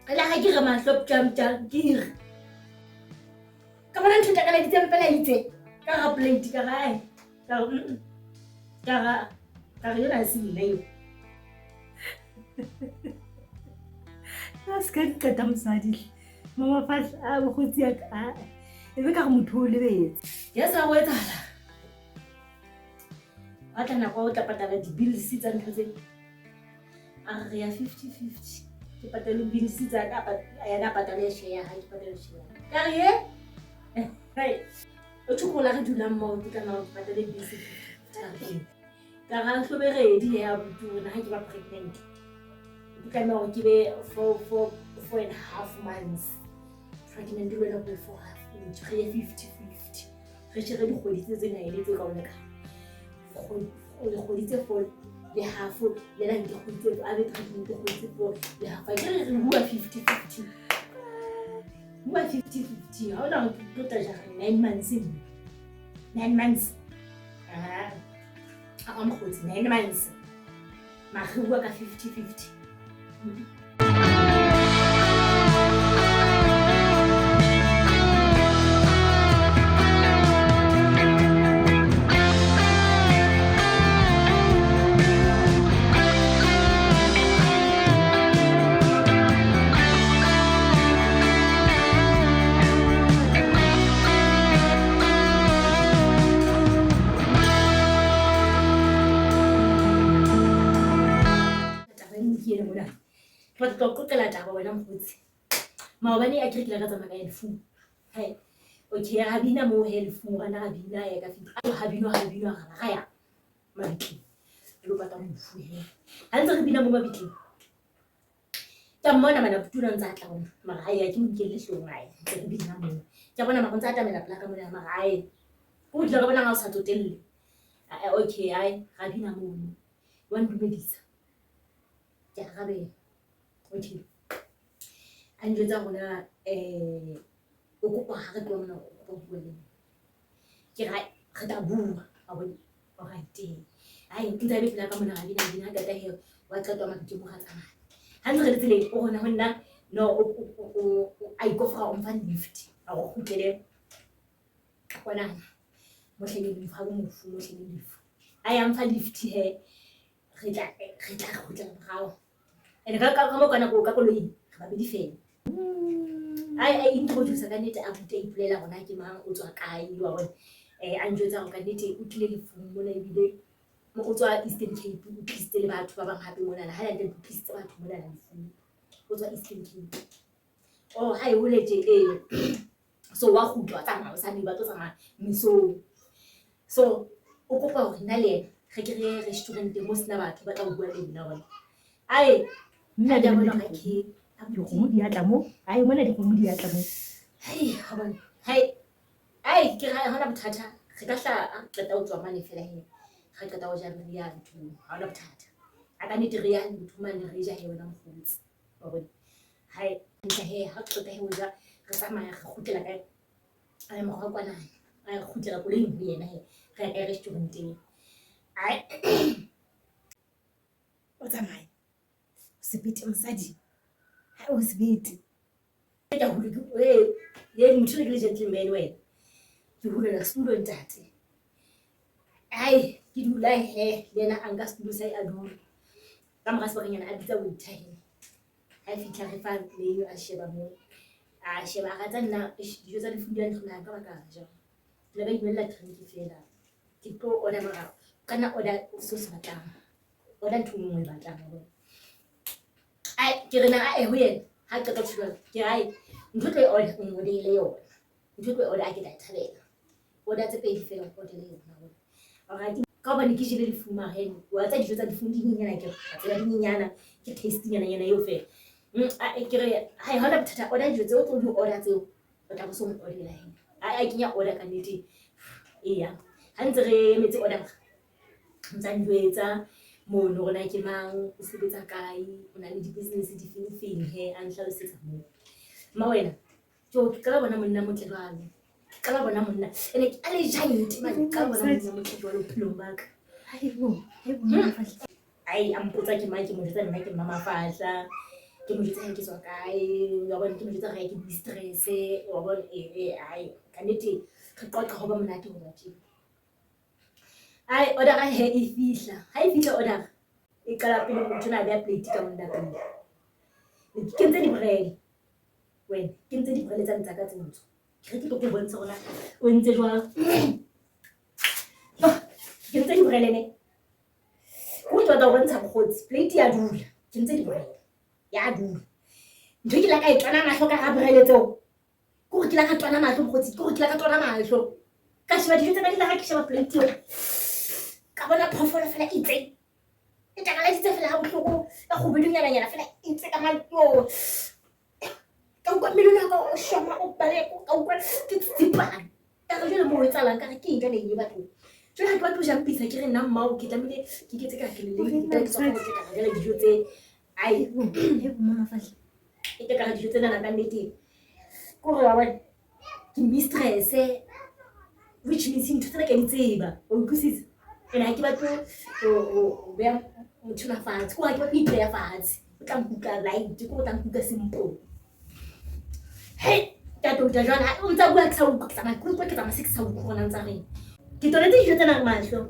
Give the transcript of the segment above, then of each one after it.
Le ha ke re mahlo ptjang ke re. Ka bona ntho takaladitseng fela itse ka ga plate ka ga ai ka re ka ga ka re yona se nna eo. A se ka di qeta mosadi mama fahla a bokgotsi ya ka e be ka re motho o lebetse. Ya sa go etsahala. Ba tla nako ya ho tla patala di-bills tsa ntho tse. A re re ya 50-50. Ke patale bills tsa ka, yena a patale share ya hae, ke patale share ya ka. Ka re ye. Hey. O tjho la re dulang moo ke tlameha hore ke patale bills 50-50. Ka ra hlo be ready he abuti hore na ha ke ba pregnant. Ke tlameha hore ke be 4.5 months pregnant le wena o be four half re ye 50-50. Re share dikgwedi tse tse nine tse ka ho lekana. Dikgwedi tse four le half le nna nke kgwedi tse a be pregnant kgwedi tse four le half. Akere re bua 50-50. Bua 50-50. Ha hona hore ke tlo tla jara 9 months nna. 9 months. Ah. A mokgotsi 9 months. Mara re bua ka 50-50. Taba e nngwe ke ena mona. Ke batla tlo qoqela taba wena mokgotsi. Maobane a kere ke ile ka tsamaya ka ya lefung. Hai. Okay, ra bina moo he lefung, ra na ra bina ya ka fihla. Ha binwa ha binwa ra ba ra ya mabitleng. Re lo pata mofu he. Ha ntse re bina mo mabitleng. Ke a mmona mana Putula o ntse a tla ho nna. Mara hai ha ke mo nkelle hloohong ae. Ntse re bina moo. Ke a bona mara o ntse a atamela pela ka mona mara ae. O dula ka bona ha o sa tsotelle. Okay, ai ra bina mono. Wa ndumedisa. Ke a arabela. Okay. A njwetsa hore na o kopa ha re tloha mona o kopa ho bua le nna. Ke re re tla bua wa bona. Alright. Ai ntse a be pela ka mona ra bina bina ha qeta he wa qetwa mabitleng mo ra tsamaya. Ha ntse re le tseleng o rona ho nna no o a ikofora o mfa lift a re kgutlele kwanana mohleng lefu ha bo mofu mohleng lefu. A ya mfa lift he re tla re kgutlela morao. And ka mo ka nako ka koloing re babedi fela. Ai a introduce ka nnete a ruta ipolela hore na ke mang o tswa kae wa bona. A njwetsa hore ka nnete o tlile lefung mona ebile o tswa Eastern Cape o tlisitse le batho ba bang hape monana. Ha le hantle o tlisitse batho monana lefung. O tswa Eastern Cape. Oh ha e hole tje ee. So wa kgutla wa tsamaya hosane ba tlo tsamaya mesong. So o kopa hore nna le yena re ke re ye restaurant-eng mo sena batho ba tla ho bua le nna hobane ae Nna ke a le bona hore okay dikgomo di atla mo. Ai mona dikgomo di atla mo. Hai hobane hai ai ke re ha hona bothata re ka hla ha re qeta ho tswa mane fela he re qeta ho ja re ya nthong ha hona bothata. A ka nnete re ya ntho mane re ja he wena mokgotsi wa bona. Hai hantle he ha re qeta he ho ja re tsamaya re kgutlela ka morao kwanana re kgutlela koloing ho yena he re ya kae restaurant-eng. Ai o tsamaya o sebete mosadi ha o sebete. Ke hule ke ye motho ke le gentleman wena. Ke hulela setulo ntate. Ai ke dula he le yena a nka setulo sa a dula. Ka mora sebakanyana a bitsa waiter he. Ha fihla re fa menu a sheba moo. A sheba a ratsa nna dijo tsa lefung di a ntlhola ka ba ka ja. Ke ile ka inwella drink fela. Ke tlo order mara ka nna order se o se batlang. Order ntho e nngwe o e batlang wa bona. Ai ke re na ae ho yena ha qeta ho tjho jwalo ke re ai ntho tlo e order o ngodele yona. Ntho tlo e order a ke tla e thabela. Order tse pedi fela o order yona wa bona. Alright ka hobane ke jele lefung mara he wa tsa dijo tsa lefung di nyenyana ke wa tseba di nyenyana ke taste nyana nyana eo fela. Ke re hai ha hona bothata order dijo tseo o tlo di order tseo o tla bo so mo order-ela he. Ai a kenya order ka nnete eya. Ha ntse re emetse order ntsa njwetsa mono hore na ke mang o sebetsa kae o na le di-business di feng feng he a nhlalosetsa moo. Mma wena jo ke qala bona monna motle jwalo. Ke qala bona monna ene a le giant man ke qala bona monna motle jwalo bophelong ba ka. Haibo, haibo mama Fahla. Ai a mpotsa ke mang ke mo jwetsa nna ke mma Mafahla. Ke mo jwetsa he ke tswa kae, wa bona, ke mo jwetsa hore ke mistress, wa bona, ee, ai, ka nnete re qoqa ho ba monate ho ba tje. Ai, order-a he e fihla, ha e fihla order-a e qala pele motho ona a beha plate ka mona pele. Ke kentse dibrele wena, ke kentse dibrele tsane tsa ka tse ntsho. Ke re ke tlo go bontsha hore na o entse jwang. Ke kentse dibrele ne. Ko ke batla go bontsha mokgotsi, plate ya dula, ke ntse dibrele, ya dula. Ntho e ke la ka e twana mahlo ka ga brele tseo. Ke gore ke la ka twana mahlo mokgotsi, ke gore ke la ka twana mahlo. Ka sheba dijo tsa ka di la ga ke sheba plate eo. Ka bona phoofolo fela e itse. E takaladitse fela ha bohloko, ka kgubedunyananyana fela e itse ka yo. Ka utlwa mmele wa ka o shoma o baleka, ka utlwa ke tsitsipane. Ka re jwale moo ho etsahalang, ka re ke eng jwale eng e bathong. Jwale ha ke batle ho ja mpitsa ke re nna mmao ke tlamehile ke iketse ka ke le ke tswa go ka jwale dijo tse ai e ke ka re dijo tsena ka nnete ke gore wa bona ke mistress which means ntho tsena ke di tseba o utlwisisa and ha ke batle ho beha motho ona fatshe, ke gore ha ke batle ho ipeha fatshe o tla nkuka light, ke gore o tla nkuka simple. Hei ka touta jwale o ntsa bua ke sa utlwe, ke tsamaya ke utlwa ke tsamaya se ke sa utlwe gore na ntsa reng. Ke tonetse dijo tsena mahlo,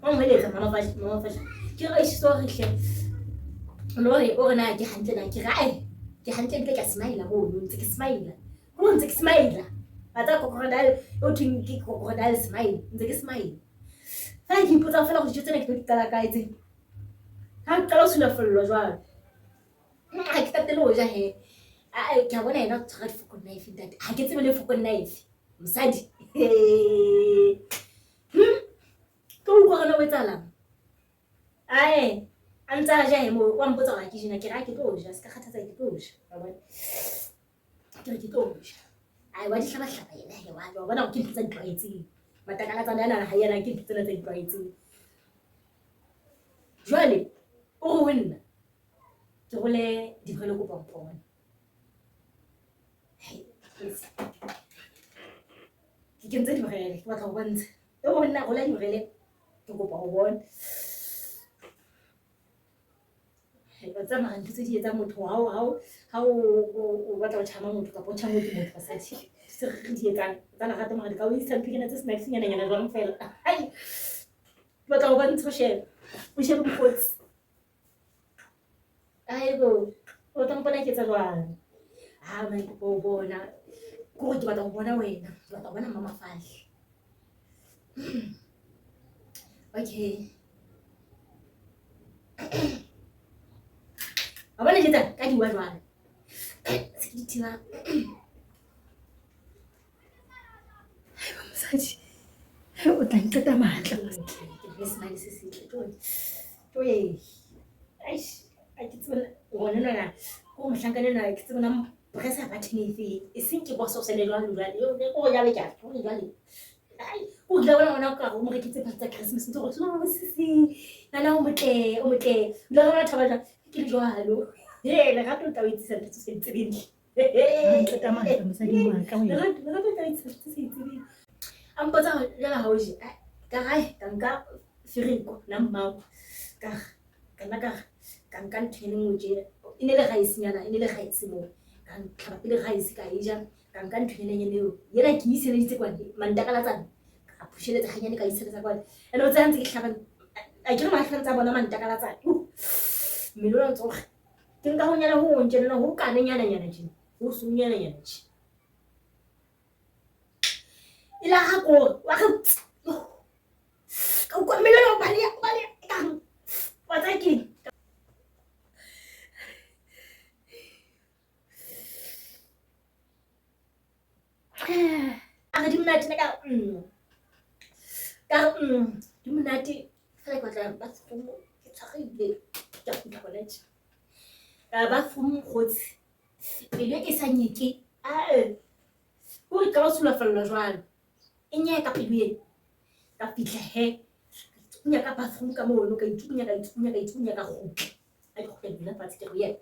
wa nhweletsa mama Fashe, mama Fashe. Ke re eish sorry hle. No re o re na ke hantle na ke re ai ke hantle ebile ke a smile mono ntse ke smile. Ko ntse ke smile. Wa tseba crocodile o thweng ke crocodile smile, ntse ke smile. Fela ke ipotsa fela gore dijo tsena ke tlo di qala kae tse. Ha ke qala ho sulafallwa jwalo. Ha ke tatele ho ja he. Aa ke a bona yena o tshwara di-fork knife ntate. Ha ke tsebe le fork knife. Mosadi. Ke utlwa hore na ho etsahalang. Ae, a ntse a ja he moo, wa mpotsa hore ha ke je na, ke re ha ke tlo ja, se ka kgathatsa ke tlo ja. Wa bona. Ke re ke tlo ja. Ae wa di hlabahlaba yena he wa ja, wa bona hore ke ntho tsa di tlwaetseng. Matakalatsane ana ha yena ke ntho tsena tsa di tlwaetseng. Jwale o re ho nna ke role dibrele kopa mpone. Ke kentse dibrele ke batla ho bontsha. E ho nna rola dibrele ke kopa ho bona. Wa tseba mara ntho tse di etsang motho ha o batla ho tjhama motho kapa o tjhangwe ke motho basadi. Tse re di etsang tsa lerato mara di ka o isa nthonyana tse snacks nyana nyana jwang fela. Hai. Ke batla ho bontsha o shebe. O shebe mokgotsi. Aibo, o tla mpona ke etsa jwang? Ha man kopa ho bona. Ke hore ke batla ho bona wena, ke batla ho bona Mama Fahle. Okay. Wa bona jetsa ka diwa jwale. Se ke di thiba. Mosadi, o tla nqeta matla. Ke smile se setle. Tjo. Eish, ha ke tsebe ngwana enwana, ko mohlankana enwa ke tsebe na press-a button efe. E seng ke bososele jwalo jwale. Yo, ke gore jwale ke a gore jwale. Ai, o kile wa bona ngwana o ka re o mo reketse phahlo tsa Christmas ntse gore oh sisi, nana o motle, o motle. O ile wa bona thaba jwang? Ke le jwalo. He, lerato le tla o etsisa ntho tse sa di tsebeng. Nqeta matla mosadi wa ka wena. Lerato lerato le tla o etsisa ntho tse sa di tsebeng. A mpotsa hore jwale ha o je. Ka re ai, ka nka fereko nna mmao. Ka re ka nna ka re ka nka ntho e le nngwe tje. E ne le rice nyana, e ne le rice moo. Ka tlhaba pele rice ka e ja. Ka nka ntho ena nyane eo. Yena ke iseleditse kwane, mantakalatsane. Ka phusheletsa hanyane ka iseletsa kwane. Ene o tseba ntse ke hlaba akere mahlo a ntse a bona mantakalatsane. Mmele ona o ntse o re ke nka honyane ho hong tjenana ho kane nyana nyana tjena. Ho sonyana nyana tje. E la ha ko wa re ka utlwa mmele ona o baleha o baleha ekang wa tseba keng. A re di monate nna ka re ka re di monate fela ke batla bathroom ke tshwareile ke a kgutla hona tje. Ka bathroom mokgotsi pelo e sa nyeke ae o re qala ho sulafallwa jwalo. E nyeka pelo ena. Ka fihla he ka itsukunya ka bathroom ka mono ka itsukunya ka itsukunya ka itsukunya ka kgutla. Ha ke kgutla ke dula fatshe ke re ho yena,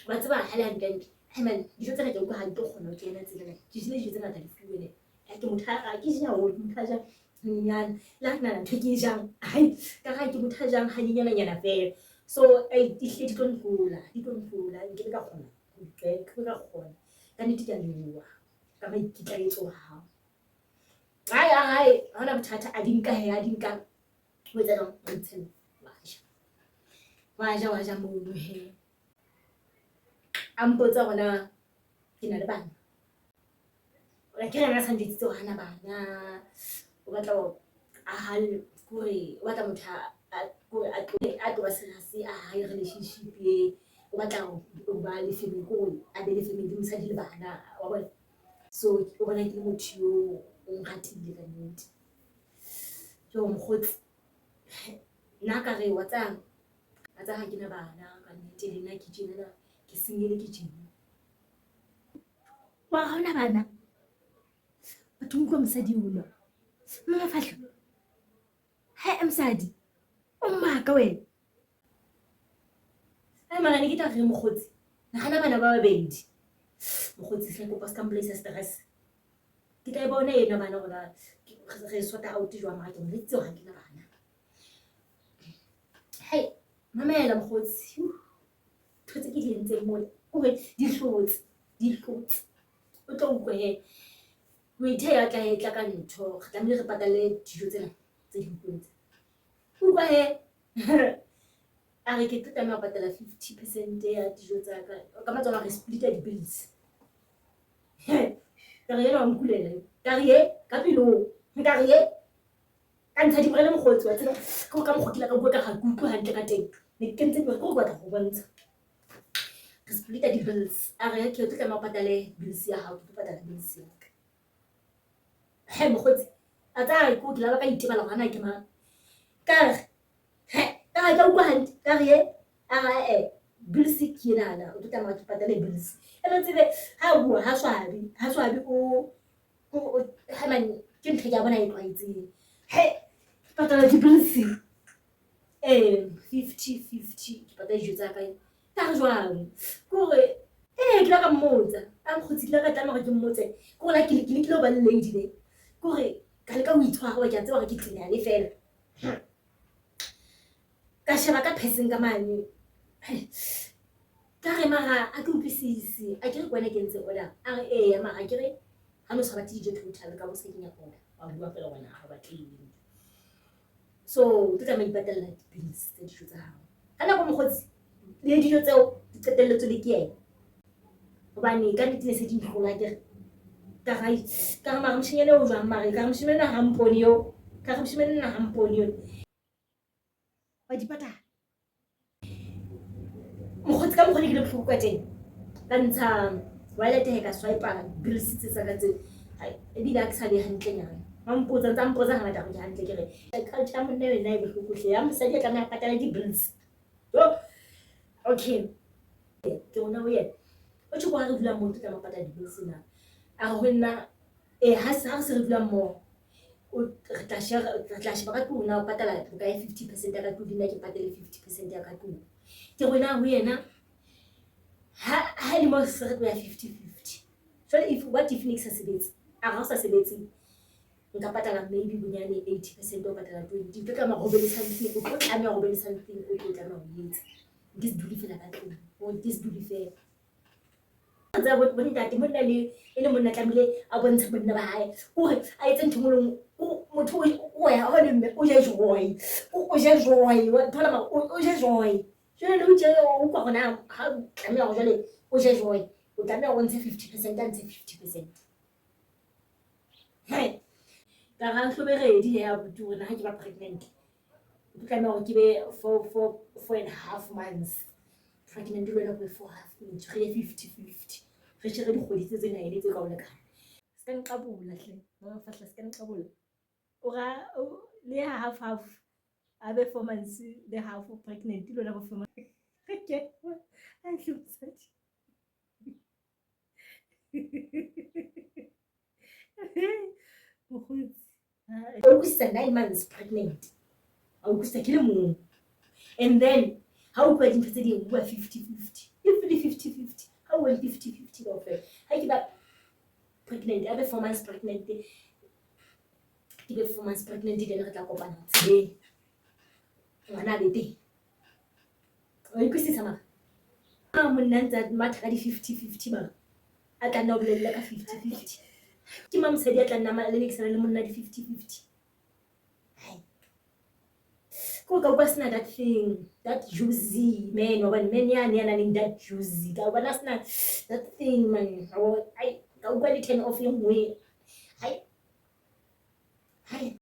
wa tseba ha le hantle hantle hai man dijo tsena ke utlwa ha di tlo kgona ho kena tsenana. Ke jele dijo tse ngata lefung ene. Ha ke motho ha ke je haholo, ke motho a jang hanyenyane. Le ha ke nahana ntho e ke e jang hai ka re ke motho a jang hanyenyana nyana feela. So ei di hle di tlo ntlola, di tlo ntlola, nkebe ka kgona ho di nkebe ka kgona. Ka nnete ke a leboha ka maikitlaetso a hao. Hae a hae ha hona bothata a di nka he a di nka ho etsa jwang wa itshella wa ja. Wa ja wa ja mono he. A mpotsa hore na ke na le bana. Akere yena a sa njwetsitse hore hana bana, o batla ho aha kore o batla motho kore a tlo ba serious a hae relationship e, o batla ho ba le family kore a be le family, mosadi le bana wa bona. So o bona ke le motho yo o nratile ka nnete. Tjo mokgotsi nna ka re wa tseba wa tseba ha ke na bana ka nnete le nna ke tjenana ke single ke tjena. Wa ha hona bana? Batho utlwa mosadi ona. Mmafahla. He mosadi. O maka wena. Ai mara ne ke tla re mokgotsi. Nahana bana ba babedi. Mokgotsi hle kopa ska mpolaisa stress. Ke tla e bona ena bana hore re sort out jwang mara ke mo jwetsitse hore ha ke na bana. Hei mamela mokgotsi. Ntho tse ke di entseng mole kore di hlotse, di hlotse. O tlo utlwe he waiter ya tla e tla ka ntho re tlamehile re patale dijo tsena tse di utlweng tse. Utlwa he a re ke tlo tlameha ho patala 50% ya dijo tsa ka. Ka mantswe a mang re splita di-bills. Ka re ena wa nkulela ka re ye ka pelong nka re ye ka ntsha diborele mokgotsi wa tseba ke gore ka mokgwa ke ile ka bua ka ga ke utlwe hantle ka teng. Ne ke kentse ke gore ke batla go bontsha. Re splita di-bills a re okay o tlo tlameha o patale bills ya hao ke tlo patala bills ya ka. He mokgotsi a tsaya ke la ba ka itebala hore ana ke mang. Ka re he ka re ka utlwa hantle ka re ye a re eh bills ke enana o tlo tlameha ke patale bills. Ene o tsebe ha bua ha swabe ha swabe o he man ke ntho ke a bona e tlwaetseng. He ke patala di-bills 50-50 ke patala dijo tsa ka. Ka re jwang ke hore ee ke la ka mmotsa a mokgotsi ke la ka tlameha hore ke mmotse ke hore ke lekile ho ba le lady ne. Ke hore ka leka ho itshwara hoba ke a tseba hore ke tenyane feela. Ka sheba ka purse-eng ka mane ka re mara ha ke utlwisise akere ke wena ke entse order. A re eya mara akere ha no sa batle dijo total ka bo sa kenya order. Wa bua feela hore ha o batle. So o tlo tlameha ho ipatalla di-bills tsa dijo tsa hao. Ka nako mokgotsi le dijo tseo di qetelletswe le ke yena. Hobane ka nnete ne se di ntlola akere. Ka re ka re mara moshanyana o jwang mare ka re moshemane ha mpone eo. Ka re moshemane ena ha mpone eo. Wa di patala. Mokgotsi ka mokgwa ne ke le bohloko ka teng. Ka ntsha wallet he ka swipe-a bills tse tsa ka tse. Ebile ha ke sa le hantlenyana. Ba mpotsa ntsa mpotsa hangata hore ke hantle ke re culture ya monna yona e bohloko hle. Ya mosadi a tlameha a patale di-bills. Jo okay. Ke rona ho yena. O tjho ha re dula mmoho ke tlameha ho patala di-bills na. A re ho nna eh ha re se re dula mmoho re tla share re tla sheba ka tlung na o patala bokae 50% ya ka tlung le nna ke patale 50% ya ka tlung. Ke rona ho yena ha le mo se re tlo ya 50-50. Jwale if what if ne ke sa sebetse? A re ha o sa sebetse nka patala maybe bonyane 80% o patala 20. O tlo tlameha ho be le something, o tlo tlameha ho be le something o tlo tlameha ho etsa. Nke se dule feela ka tlung, nke se dule feela. Tseba bo ntate monna le e le monna tlamehile a bontshe bonna ba hae. Kore a etse ntho e nngwe le nngwe. Motho o ya ha le mme o je joy. O je joy wa thola mara o je joy. Jwale le o tje o utlwa hore na ha o tlameha hore jwale o je joy. O tlameha o ntshe 50% a ntshe 50%. He ka ra hlobe ready he abuti hore na ha ke ba pregnant. O tlo tlameha hore ke be 4.5 months pregnant le wena o be 4 half months. Re ye 50-50. Re share dikgwedi tse tse nine tse ka ho lekana. Se ka nqabola hle. Mafahla se ka nqabola. O ra le ya half half a be 4 months le half pregnant le wena bo 4 months. Okay. Ai hle mosadi. Mokgotsi. O utlwisisa 9 months pregnant. A utlwisisa ke le mong. And then ha o utlwa dintho tse ding o bua 50-50. If le 50-50, ha o 50-50 kaofela. Ha ke ba pregnant, a be 4 months pregnant. Ke be 4 months pregnant then re tla kopana tseleng. Ngwana a be teng. Wa utlwisisa mara? Ha monna ntse a matha ka di-50-50 mara a tla nna o bolelle ka 50-50. Ke mang mosadi a tla nna a lelekisana le monna di-50-50? Ko ka utlwa sena that thing, that juicy man, wa bona, man yane ya nang le that juicy. Ka bona sena that thing, man. Ai, ka utlwa le turn off e nngwe. Ai. Hai.